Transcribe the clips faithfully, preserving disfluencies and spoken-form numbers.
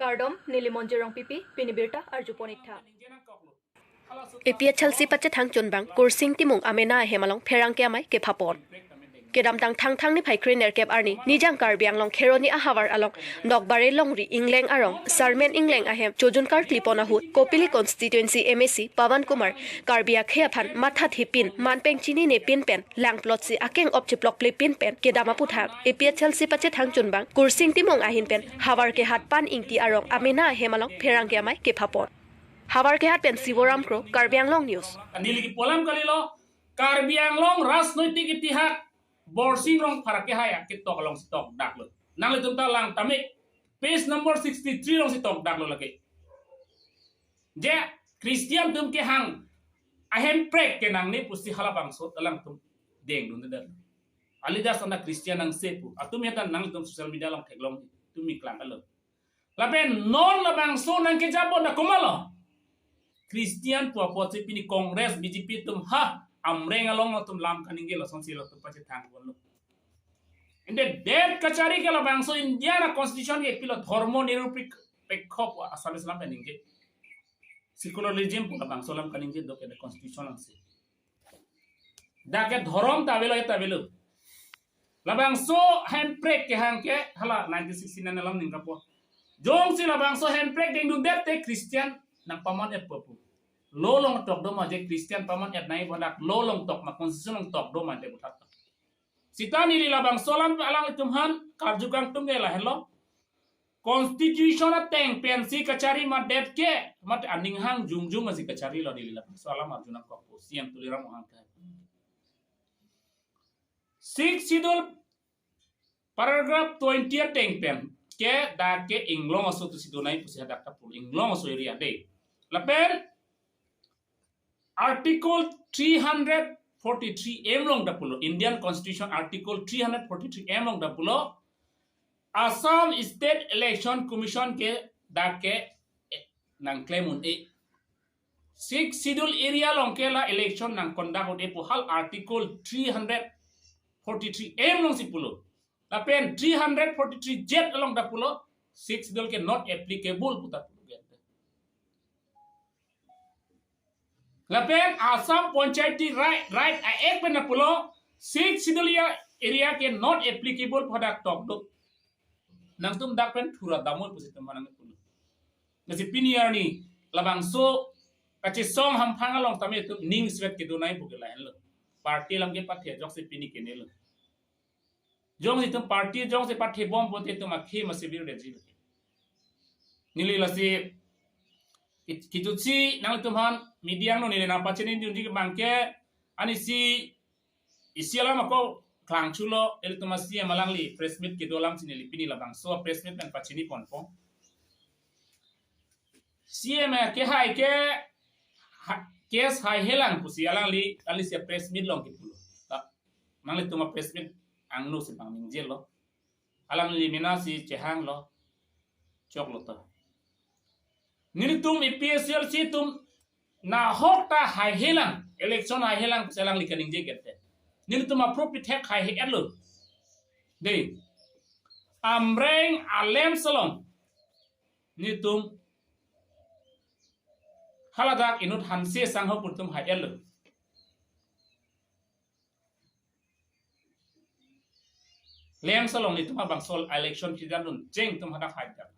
Kardom, neli Monjir Rongpipi, pini birta arjupon iktha. A P H L C pachethang chunbang Kursing Timung amena ahem along pherangke amei kephapon. Kedamtang Thangthang niphai krenerkep arni Nijang Karbi Anglong Kheroni ahavar along Nokbare Longri Ingleng arong Sarmen Ingleng ahem chojun karklipon ahut Kopili constituency M A C Pawan Kumar Karbi akhei aphan mathathipin, manpeng chininepin pen langplotsi akeng-op chiplokplepin pen kedam aputhak A P H L C pachethang chunbang Kursing Timung ahin pen havar kehat Pan Ingti arong amena ahem along pherangke amei kephapon. Havar kehat pen Sivoram Kro, Karbi Anglong News. Neli kipu alam kalilo, Karbi Anglong rajnoitik itihas Borsing Rongphar akehai aketok alongsi tokdaklo. Nanglitum ta lang tame, page number sixty-three alongsi tokdaklo lake. Je Christian atum kehang ahemprek ke nangne pusi halabangso alangtum dengdunde. Kalidas anta Christian nangse pu. Atum ya ta nanglitum social media along theklong, tumi klang alo. Lapen non labangso nangkejapon ta komatlo? Christian pu apotsi pini Congress, B J P atum ha Amreng along atum lam kaningje, lasonsi latum pachethang ponlo. Ante det kachari ke labangso India a-constitution ke pilo, dhormo nirupekho pu Assamese lam kaningje. Secularism pu labangso lam kaningje do ke constitution alongsi. Dak ke dhorom ta avelo, et ta avelo. Labangso hemprek kehang ke hala nineteen sixty-nine alam ningkapo. Jongsi labangso hemprek dengdundet te Christian nangpaman-etpo pu. Law along tok do ma je Christian paman-et nangji pu, dak law along tok ma, constitution along tok do ma te buthat. Seta neli labangso alam alangtum aphan karju kangtung ke lahenlo. Constitution ateng pensi kachari madet ke, mat aning hang jongjong masi kacharilo, neli labangso alam arju nangkokpo, C M Tuliram Ronghang ke. Sixth Schedule paragraph twenty ateng pen ke dak ke inglong aso atumsi donai pusi hadak ta pulo, inglong aso area de. Lapen Article three hundred forty-three M along ta pulo, Indian Constitution Article three hundred forty-three M along ta pulo, Assam State Election Commission ke dak ke, eh, nangklem un-e. Sixth Schedule area along ke la election nangconduct un-e pu hal Article three hundred forty-three M alongsi pulo. Lapen three hundred forty-three Z along ta pulo, Sixth Schedule ke not applicable pu ta pulo. Lapen Assam Panchayati Ra-, Raj Act pen ta pulo, Sixth Schedule area, area ke not applicable pu hadak tok do. Nangtum dak pen thura damnoi pusi atum aphan nangpulo. Lasi pini arni labangso kachesong hamphang along tame atum ning svet kedonai pu ke lahenlo. Party alam kepathe ajoksi pini kenelo. Jongsi itum party jongsi pathebom pote itum akhei masi biru detji. Neli lasi kit-, kitutsi nanglitum aphan media angno neli nangpachinidunji ke bangke, ani si isi alam ako klangchulo, ilitum a-C M alangli press meet kedo alamsi neli pini labangso press meet nangpachiniponpo. C M kehai ke ha-, case haihelang pusi alangli, alangli si press meet along kipulo. Ta, nanglitum a-press meet angno si bang ningjelo. Alangli mena si chehanglo. Choklo to. Nelitum A P H L C atum nahok ta haihelang, election haihelang pusi alangli kaningje kete. Nelitum apro pithek haihe-etlo. Dei. Amreng a-LAMPS along nelitum haladak inut Hanse Sangho pu atum hai-etlo. LAMPS along nelitum abangso election pidandun cheng atum hadak hai-et.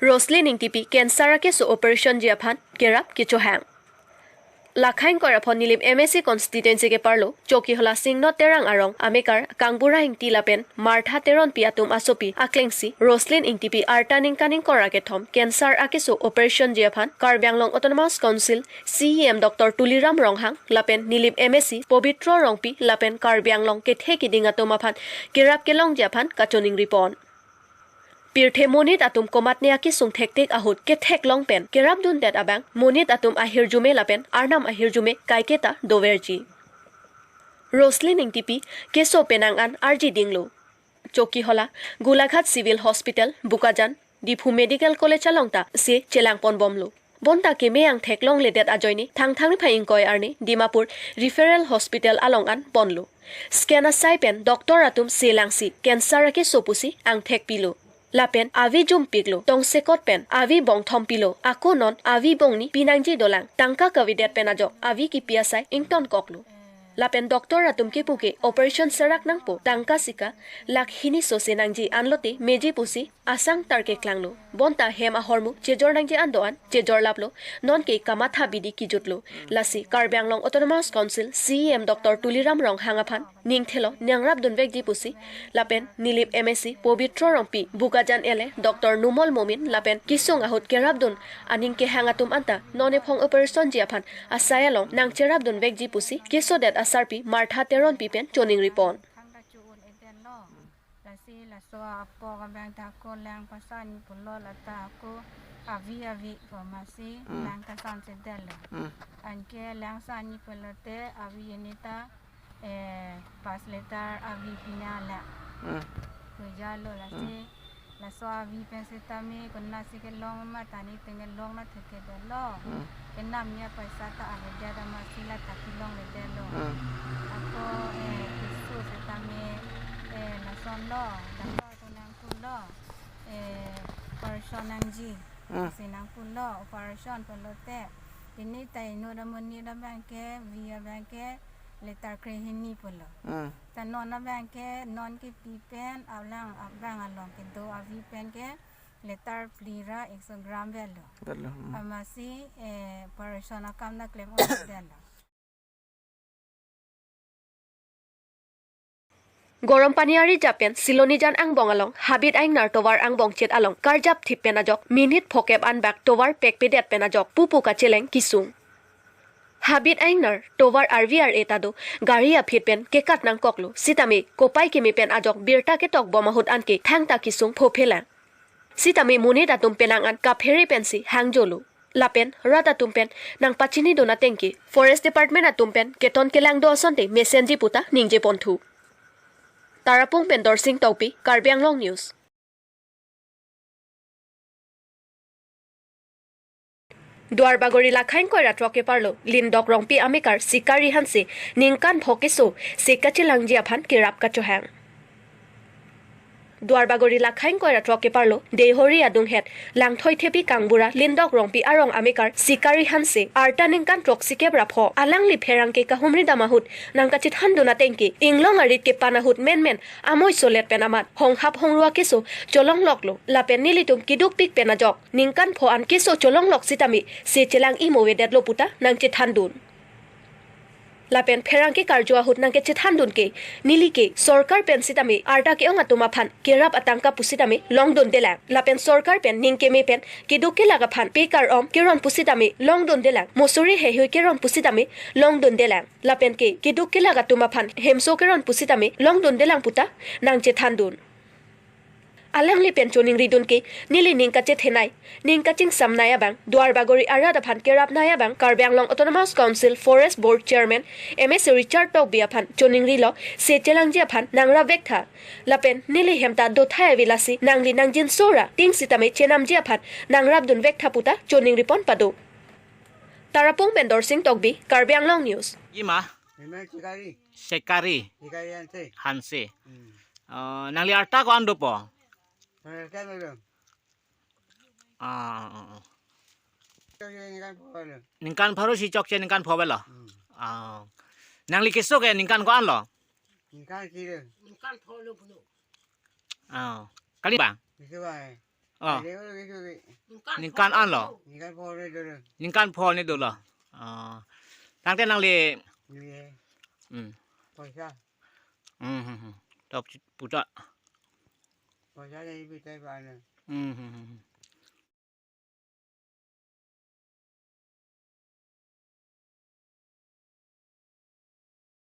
Roslyn Ingtipi cancer akeso operation ji aphan kerap kechohang. Lakhang koraphon Nilip M A C constituency ke-arlo Chokihola Singno Terang arong amekar Kangbura Ingti lapen Martha Teronpi atum asopi aklengsi Roslyn Ingtipi arta ningkan ingkoi ra kethom cancer akeso operation ji aphan Karbi Anglong Autonomous Council C E M Doctor Tuliram Ronghang lapen Nilip M A C Pobitro Rongpi lapen Karbi Anglong kethe kiding atum aphan kerap kelongji aphan kachoningripon. Pirthe monit atum komatne akesung thektik ahut ketheklong pen kerapdundet abang monit atum ahirjume lapen arnam ahirjume kaiketa doverji. Roslyn Ingtipi, keso penang an arji dinglo. Chokihola, Golaghat Civil Hospital, Bokajan, Diphu Medical College along ta se chelangponbomlo. Bonta keme angthek longledet ajoine Thangthang niphai ingkoi arni Dimapur Referral Hospital along an ponlo. Scan asai pen doctor atum se langsi cancer akeso pusi angthek pilo. Lapen avi jumpiklo, tongsekot pen avi bongthom pilo, ako non avi bongni pinangji dolang, tangka kavedet pen ajok avi kipi asai ingtonkoklo. Lapen doctor atum kipu ke operation serak nangpo, tangka sika lakh hini sose nangji anlote meji pusi asang tarkeklanglo. Bonta hem ahormu chejor nangji an do-an chejorlaplo, nonke kamatha bidi kijutlo. Lasi Karbi Anglong Autonomous Council C E M Doctor Tuliram Ronghang aphan ningthelo nangrapdunvekji pusi lapen Nilip M A C Pobitro Rongpi, Bokajan L A Doctor Numal Momin lapen kesung ahut kerapdun aning kehang atum anta non ephong operation ji aphan asai along nangcherapdunvekji pusi kesodet asarpi Martha Teronpi pen choningripon. Lasi laso apok abang ta ako lang pasan pulo, lata ako avi avi po masi Mm. lang kasan sedetlo. Mm. Anke lang sani pulote avi ini ta, eh, pas letter avi pinya la. Mm. Kujalo lasi Mm. laso avi pen setame konatsi kelong ma tani tenge long na thekdetlo. Mm. Kenam ya paisa ta avedet amatsi lata kelongledetlo. Mm. Ako, eh, keso setame, eh, lasonlo, doctor atum nangpulo, eh, operation nangji. Mm. Si nangpulo, operation pulote pini ta inut amonit abang ke, vi abang ke letter krehini pulo. Mm. Ta non abang ke, non kipi pen alang abang along kedo avi pen ke letter phli ra ekso gram velo. Velo, mm. Amatsi, eh, operation akam ta klem-onvelo. Gorompani arija pen Silonijan angbong along Habit Aingnar tovar angbong chet along karjapthip pen ajok minute phokep anbak tovar pekpedet pen ajok pupu kacheleng kesung. Habit Aingnar tovar arvi ar-e ta do, gari aphi pen kekat nangkoklo sitame kopai keme pen ajok birta ketokbom ahut anke thangta kesung phophelang. Sitame monit atum penang an kaphere pensi hangjolo. Lapen rat atum pen nangpachinidun ateng ke Forest Department atum pen keton kelang do asonte mesenji puta ningjeponthu. Tarapung pen Dorsing Tokbi, Karbi Anglong News. Duarbagori lakhain koira throk keparlo Lindok Rongpi amekar Sikari Hanse ningkan pho keso se kachelangji aphan kerap kachohang. Duarbagori lakhain koira throk keparlo Deihori adunghet Langthoi Thepi Kangbura Lindok Rongpi arong amekar Sikari Hanse arta ningkan throksikep ra pho alangli pherangke kahumri dam ahut nangkachethandun ateng ke inglong arit kepan ahut menmen amoi solet pen amat honghap hongru akeso cholongloklo lapen nelitum kedukpik pen ajok ningkan pho an keso cholonglok sitame se chelang-i mo-vedetlo puta nangchethandun. Lapen pherangke karju ahut nangkechethandun ke neli ke sorkar pen sitame arta ke-ong atum aphan kerap atangka pusitame longdundelang. Lapen sorkar pen ning keme pen keduk kelak aphan pekar om keron pusitame longdundelang. Mosori heihui keron pusitame longdundelang. Lapen ke keduk kelak atum aphan hemso keron pusitame longdundelang puta nangchethandun. Alangli pen choningridun ke neli ning kachethenei, ning kachingsamnei abang, Duarbagori arat aphan kerapnei abang, Karbi Anglong Autonomous Council Forest Board Chairman M A C Richard Tokbi aphan choningrilo, se chelangji aphan nangrapvektha. Lapen neli hem ta dothai ave lasi nangli nangjinsora ting sitame chenamji aphan nangrapdunvektha puta choningripon pado. Tarapung pen Dorsing Tokbi, Karbi Anglong News. Ima? Ima Sikari. Sikari. Sikari Hanse. Hanse. Hmm. Eh, nangli arta ko-an dopo? Arta ko-an do. Ah, ah, ah. Sikari ningkan pho lo. Ningkan pharo si chokche ningkan pho velo. Hmm. Ah. Nangli keso ke ningkan ko-an lo? Ningkan kilo. Ningkan pho lo puno. Ah. Kali bang? Keso bang. Oh. Ada orang gitu, gitu. Ningkan an lo. Ningkan pho ni dolo. Ningkan pho ni dolo. Oh. Tangte nangli. Iya. Hmm. Paisa. Hmm, hmm, hmm. Tok puta. Paisa dari pita pa ano. Hmm, hmm, hmm, hmm.